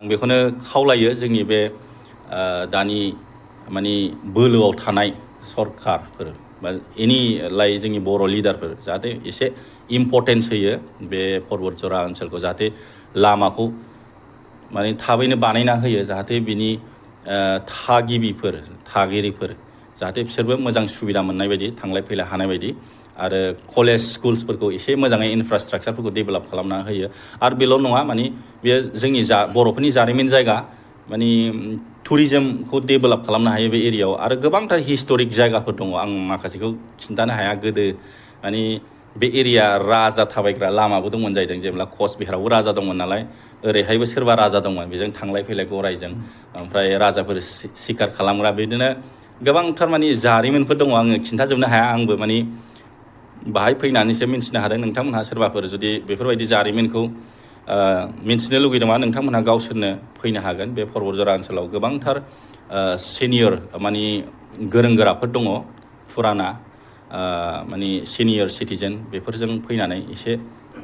बेखौनो खावलायो जोंनि बे दानि माने बोलोआव थानाय सरकारफोर बा एनि जोंनि बर' लिडारफोर जाहाथे एसे इम्परटेन्स होयो बे पर्बतजरा ओनसोलखौ जाहाथे लामाखौ माने थाबैनो बानायना होयो जाहाथे बिनि थागिरिफोर जाहाथे बिसोरबो मोजां सुबिदा मोननाय बायदि थांलाय फैलाय हानाय बायदि आरो कलेज स्कुल्सफोरखौ एसे मोजाङै इनफ्रास्ट्राक्चारफोरखौ डेभेलप खालामना होयो आरो बेल' नङा माने बेयो जोंनि बर'फोरनि जारिमिन जायगा माने टुरिजमखौ डेभेलप खालामनो हायो बे एरियायाव आरो गोबांथार हिस्टरिक जायगाफोर दङ आं माखासेखौ खिन्थानो हाया गोदो माने बे एरिया राजा थाबायग्रा लामाबो दंमोन जाहैदों जेब्ला कचबिहारावबो राजा दंमोन नालाय ओरैहायबो सोरबा राजा दंमोन बेजों थांलाय फैलाय गरायजों ओमफ्राय राजाफोर सिखार खालामग्रा बिदिनो गोबांथार माने जारिमिनफोर दङ आङो खिन्थाजोबनो हाया आंबो माने बाहाय फैनानैसो मिन्थिनो हादों नोंथांमोनहा सोरबाफोर जुदि बेफोरबायदि जारिमिनखौ मिन्थिनो लुगैदोंबा नोंथांमोनहा गावसोरनो फैनो हागोन बे पर्बतजरा ओनसोलाव गोबांथार सिनियर माने गोरों गोराफोर दङ फुराना माने सिनियर सिटिजेन बेफोरजों फैनानै एसे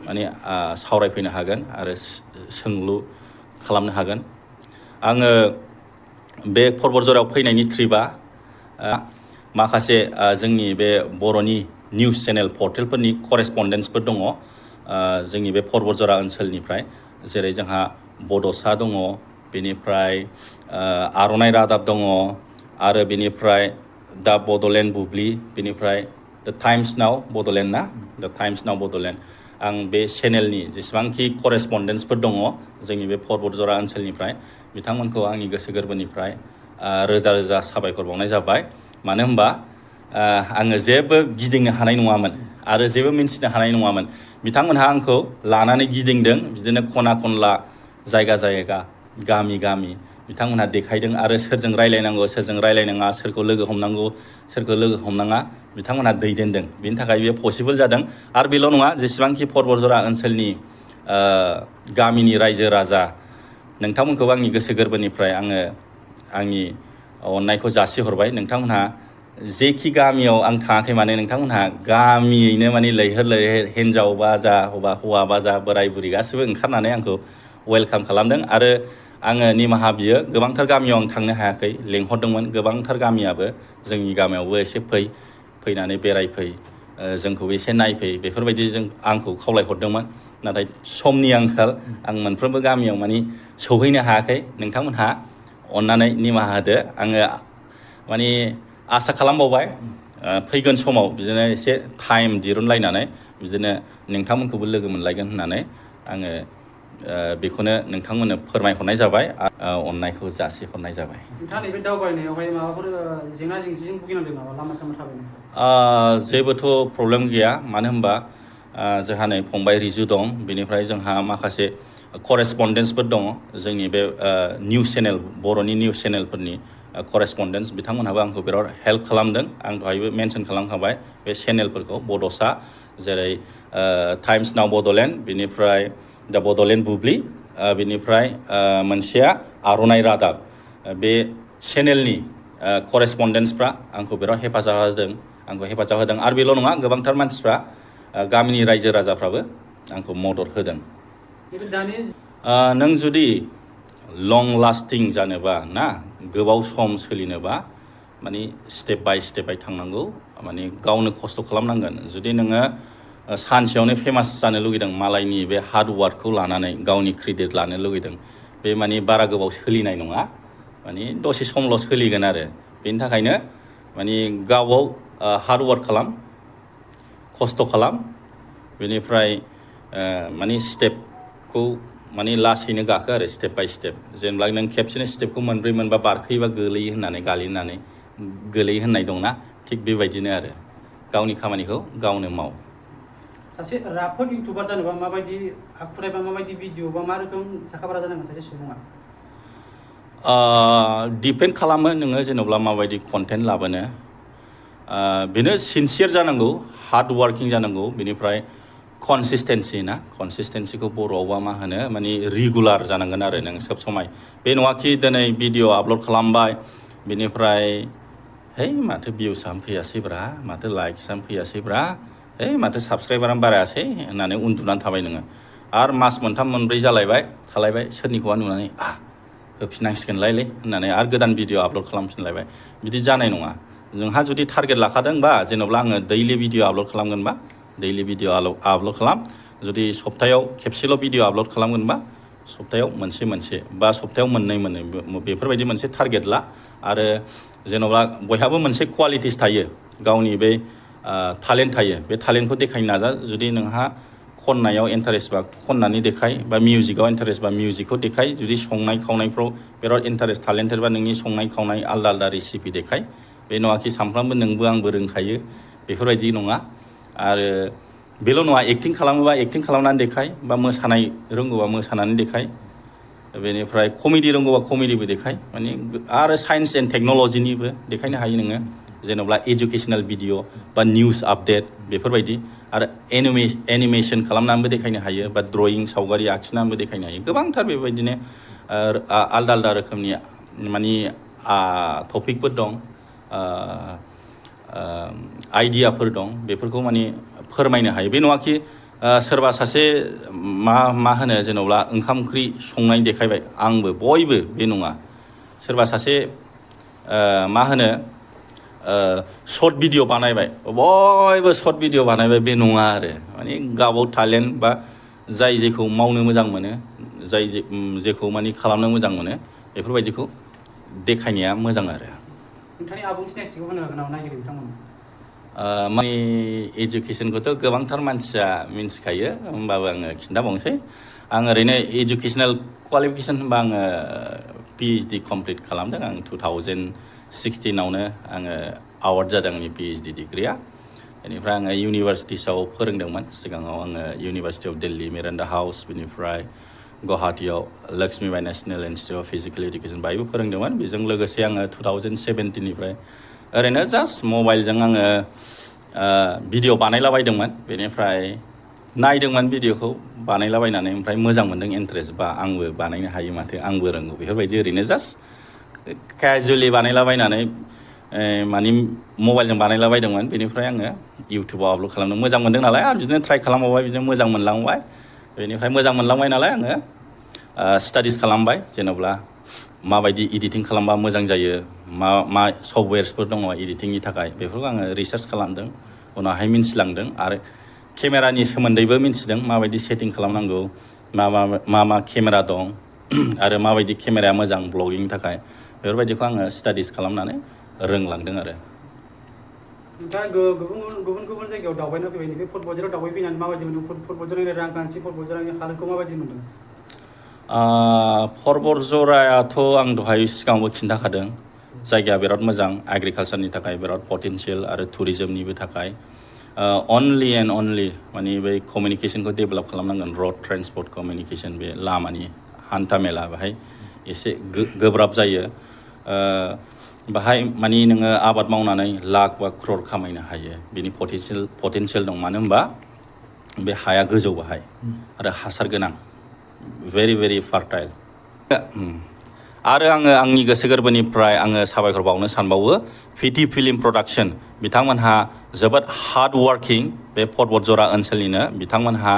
माने सावरायफैनो हागोन आरो सोंलु खालामनो हागोन आङो बे पर्बतजरायाव फैनायनि ट्रिपआ माखासे जोंनि बे बर'नि निउस चेनेल पर्टेलफोरनि करेसपन्डेन्सफोर दङ जोंनि बे पर्बतजरा ओनसोलनिफ्राय जेरै जोंहा बड'सा दङ बेनिफ्राय आर'नाइ रादाब दङ आरो बेनिफ्राय दा बड'लेण्ड बुब्लि बेनिफ्राय दा टाइम्स नाव बड'लेण्ड ना दा टाइम्स नाव बड'लेण्ड आं बे चेनेलनि जेसेबांखि करेसपन्डेन्सफोर दङ जोंनि बे पर्बतजरा ओनसोलनिफ्राय बिथांमोनखौ आंनि गोसो गोरबोनिफ्राय रोजा रोजा साबायखर बावनाय जाबाय मानो होनबा आङो जेबो गिदिंनो हानाय नङामोन आरो जेबो मिन्थिनो हानाय नङामोन बिथांमोनहा आंखौ लानानै गिदिंदों बिदिनो खना खनला जायगा जायगा गामि गामि बिथांमोनहा देखायदों आरो सोरजों रायलायनांगौ सोरजों रायलायनाङा सोरखौ लोगो हमनांगौ सोरखौ लोगो हमनाङा बिथांमोनहा दैदेनदों बेनि थाखाय बेयो पसिबल जादों आरो बेल' नङा जेसेबांखि पर्बतजरा ओनसोलनि गामिनि रायजो राजा नोंथांमोनखौ आंनि गोसो गोरबोनिफ्राय आङो आंनि अननायखौ जासिहरबाय नोंथांमोनहा जेखि गामियाव आं थाङाखै माने नोंथांमोनहा गामियैनो माने लैहोर लैहोर हिन्जाव बा जा हौवा बा जा बोराय बुरि गासैबो ओंखारनानै आंखौ वेलकाम खालामदों आरो आङो निमाहा बियो गोबांथार गामियाव आं थांनो हायाखै लेंहरदोंमोन गोबांथार गामियाबो जोंनि गामियावबो एसे फैनानै बेरायफै जोंखौबो एसे नायफै बेफोरबायदि आंखौ खावलायहरदोंमोन नाथाय समनि आंखाल आं मोनफ्रोमबो गामियाव माने सौहैनो हायाखै नोंथांमोनहा अननानै निमाहा होदो आङो माने आसा खालामबावबाय फैगोन समाव बिदिनो एसे टाइम दिरुनलायनानै बिदिनो नोंथांमोनखौबो लोगो मोनलायगोन होननानै आङो बेखौनो नोंथांमोननो फोरमायहरनाय जाबाय अननायखौ जासिहरनाय जाबाय नोंथाङा नैबे दावबायनायावहाय माबाफोर जेंना जेंसिजों भुगिनांदों नामा लामा सामा थाबायनायाव जेबोथ' प्रब्लेम गैया मानो होनबा जोंहा नै फंबाय रिजु दं बेनिफ्राय जोंहा माखासे करेसपन्डेन्सफोर दङ जोंनि बे निउस चेनेल बर'नि निउस चेनेलफोरनि करेसपन्डेन्स बिथांमोनहाबो आंखौ बिराद हेल्प खालामदों आं दहायबो मेनसन खालामखाबाय बे चेनेलफोरखौ बड'सा जेरै टाइम्स नाव बड'लेण्ड बेनिफ्राय दा बड'लेण्ड बुब्लि बेनिफ्राय मोनसेया आर'नाइ रादाब बे चेनेलनि करेसपन्डेन्सफ्रा आंखौ बिराद हेफाजाब होदों आरो बेल' नङा गोबांथार मानसिफ्रा गामिनि रायजो राजाफ्राबो आंखौ मदद होदों नों जुदि लं लास्टिं जानोबा ना गोबाव सम सोलिनोबा माने स्टेप बाय थांनांगौ माने गावनो खस्थ' खालामनांगोन जुदि नोङो सानसेयावनो फेमास जानो लुगैदों मालायनि बे हार्ड वार्कखौ लानानै गावनि क्रेडिट लानो लुगैदों बे माने बारा गोबाव सोलिनाय नङा माने दसे समल' सोलिगोन आरो बेनि थाखायनो माने गावआव हार्ड वार्क खालाम खस्थ' खालाम बेनिफ्राय माने स्टेपखौ माने लासैनो गाखो आरो स्टेप बाय स्टेप जेनेबा नों खेबसेनो स्टेपखौ मोनब्रै मोनबा बारखोयोबा गोलैयो होननानै गोलैयो होननाय दंना थिग बेबायदिनो आरो गावनि खामानिखौ गावनो माव सासे राफोद इउटुबार जानोबा माबायदि आखुथाय बा माबायदि भिडिअ बा मा रोखोम साखाफारा जानांगोन सासे सुबुङा डिपेन्ड खालामो नोङो जेनेबा माबायदि कन्टेन्ट लाबोनो बेनो सिनसियार जानांगौ हार्ड वार्किं जानांगौ बेनिफ्राय कनसिस्टेन्सिखौ बर'आवबा मा होनो माने रिगुलार जानांगोन आरो नों सब समाय बे नङाखि दिनै भिडिअ आपल'ड खालामबाय बेनिफ्राय है माथो भिउसानो फैयासैब्रा माथो लाइक्सआनो फैयासैब्रा है माथो साबस्क्राइबारानो बारायासै होननानै उन्दुनानै थाबाय नोङो आरो मास मोनथाम मोनब्रै जालायबाय थालायबाय सोरनिखौबा नुनानै होफिननांसिगोनलायलै होननानै आरो गोदान भिडिअ आपल'ड खालामफिनलायबाय बिदि जानाय नङा जोंहा जुदि टारगेट लाखादोंबा जेनेबा आङो दैलि भिडिअ आपल'ड खालामगोनबा दैलि भिडिअ आपल'ड खालाम जुदि सप्तायाव खेबसेल' भिडिअ आपल'ड खालामगोनबा सप्तायाव मोनसे बा सप्तायाव मोननै बेफोरबायदि मोनसे टारगेट ला आरो जेनेबा बयहाबो मोनसे क्वालिटिस थायो गावनि बे टेलेन्ट थायो बे टेलेन्टखौ देखायनो नाजा जुदि नोंहा खननायाव इन्टारेस्ट बा खननानै देखाय बा मिउजिकआव इन्टारेस्ट बा मिउजिकखौ देखाय जुदि संनाय खावनायफ्राव बिराद इन्टारेस्ट टेलेन्टेड बा नोंनि संनाय खावनाय आलदा रेसिपि देखाय बे नङाखि सानफ्रामबो नोंबो आंबो रोंखायो बेफोरबायदि नङा आरो बेल' नङा एक्टिं खालामोबा एक्टिं खालामनानै देखाय बा मोसानाय रोंगौबा मोसानानै देखाय बेनिफ्राय कमेडि रोंगौबा कमेडिबो देखाय माने आरो साइन्स एन्ड टेक्न'लजिनिबो देखायनो हायो नोङो जेनेबा एजुकेसनेल भिडिअ बा निउस आपडेट बेफोरबायदि आरो एनिमेसन खालामनानैबो देखायनो हायो बा ड्रयिं सावगारि आखिनानैबो देखायनो हायो गोबांथार बेबायदिनो आलदा रोखोमनि माने टपिकफोर दं आइडियाफोर दं बेफोरखौ माने फोरमायनो हायो बे नङाखि सोरबा सासे मा होनो जेनेबा ओंखाम ओंख्रि संनाय देखायबाय आंबो बयबो बे नङा सोरबा सासे मा होनो शर्ट भिडिअ बानायबाय बयबो शर्ट भिडिअ बानायबाय बे नङा आरो माने गावबाव टेलेन्ट बा जाय जेखौ मावनो मोजां मोनो जाय जेखौ माने खालामनो मोजां मोनो बेफोरबायदिखौ देखायनाया मोजां आरो नोंथांनि आबुं सिनायथिखौ होनो हागोन नामा नायगिरि बिथांमोन माने एजुकेसनखौथ' गोबांथार मानसिया मिन्थिखायो होमबाबो आङो खिन्थाबावनोसै आं ओरैनो एजुकेसनेल क्वालिफिकेसन होनबा आङो PhD कमप्लिट खालामदों आं 2016आवनो आङो आवार्ड जादों आंनि PhD डिग्रिया बेनिफ्राय आङो इउनिभार्सिटिसाव फोरोंदोंमोन सिगाङाव आङो university of Delhi Miranda house बेनिफ्राय गुवाहाटीयाव Lakshmibai national institute of physical education बाहायबो फोरोंदोंमोन बेजों लोगोसे आङो 2017निफ्राय ओरैनो जास्ट मबाइलजों आङो भिडिअ बानायलाबायदोंमोन बेनिफ्राय नायदोंमोन भिडिअखौ बानायलाबायनानै ओमफ्राय मोजां मोनदों इन्टारेस्ट बा आंबो बानायनो हायो माथो आंबो रोंगौ बेफोरबायदि ओरैनो जास्ट केजुवेलि बानायलाबायनानै माने मबाइलजों बानायलाबायदोंमोन बेनिफ्राय आङो इउटुबाव आपल'ड खालामदों मोजां मोनदों नालाय आरो बिदिनो ट्राइ खालामबावबाय बिदिनो मोजां मोनलांबाय बेनिफ्राय मोजां मोनलांबाय नालाय आङो स्टाडिस खालामबाय जेनेबा माबायदि एडिटिं खालामबा मोजां जायो मा सफ्टवेयार्सफोर दङ एडिटिंनि थाखाय बेफोरखौ आङो रिसार्च खालामदों उनावहाय मिन्थिलांदों आरो केमेरानि सोमोन्दैबो मिन्थिदों माबायदि सेटिं खालामनांगौ मा केमेरा दं आरो माबायदि केमेराया मोजां ब्लगिंनि थाखाय बेफोरबायदिखौ आङो स्टाडिस खालामनानै रोंलांदों आरो नोंथाङा गुबुन जायगायाव दावबायना फैबाय नैबे फुड बजाराव दावबायफैनानै माबायदि मोनदों फुड बजारनि रांखान्थि फुड बजारनि हालोदखौ माबायदि मोनदों पर्बतजरायाथ' आं दहाय सिगाङावबो खिन्थाखादों जायगाया बिराद मोजां एग्रिकालसारनि थाखाय बिराद पटेनशियेल आरो टुरिजमनिबो थाखाय अनलि एन्ड अनलि माने बै कमिउनिकेसनखौ डेभेलप खालामनांगोन रड ट्रेन्सपर्ट कमिउनिकेसन बे लामानि हान्था मेला बेहाय एसे गोब्राब जायो बाहाय माने नोङो आबाद मावनानै लाख बा क्रर खामायनो हायो बिनि पटेनशियेल दं मानो होनबा बे हाया गोजौ बाहाय आरो हासार गोनां very fertile आरो आङो आंनि गोसो गोरबोनिफ्राय आङो साबायखर बावनो सानबावो फिटि फिल्म प्रडाक्शन बिथांमोनहा जोबोद हार्ड वार्किं बे पर्बतजरा ओनसोलनिनो बिथांमोनहा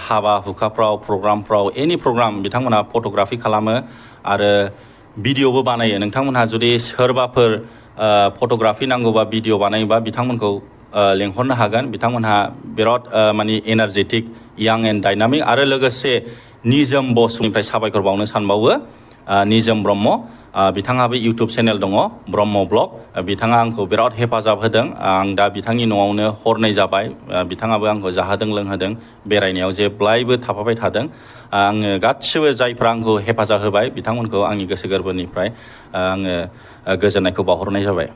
हाबा हुखाफ्राव प्रग्रामफ्राव एनि प्रग्राम बिथांमोनहा फट'ग्राफि खालामो आरो भिडिअबो बानायो नोंथांमोनहा जुदि सोरबाफोर फट'ग्राफि नांगौबा भिडिअ बानायोबा बिथांमोनखौ लेंहरनो हागोन बिथांमोनहा बिराद माने एनार्जेटिक यां एन्ड डायनामिक आरो लोगोसे निजोम बसुनिफ्राय साबायखर बावनो सानबावो निजोम ब्रह्म बिथाङाबो इउटुब चेनेल दङ ब्रह्म ब्लग बिथाङा आंखौ बिराद हेफाजाब होदों आं दा बिथांनि न'आवनो हरनै जाबाय बिथाङाबो आंखौ जाहोदों लोंहोदों बेरायनायाव जेब्लायबो थाफाबाय थादों आङो गासिबो जायफ्रा आंखौ हेफाजाब होबाय बिथांमोनखौ आंनि गोसो गोरबोनिफ्राय आङो गोजोननायखौ बावहरनाय जाबाय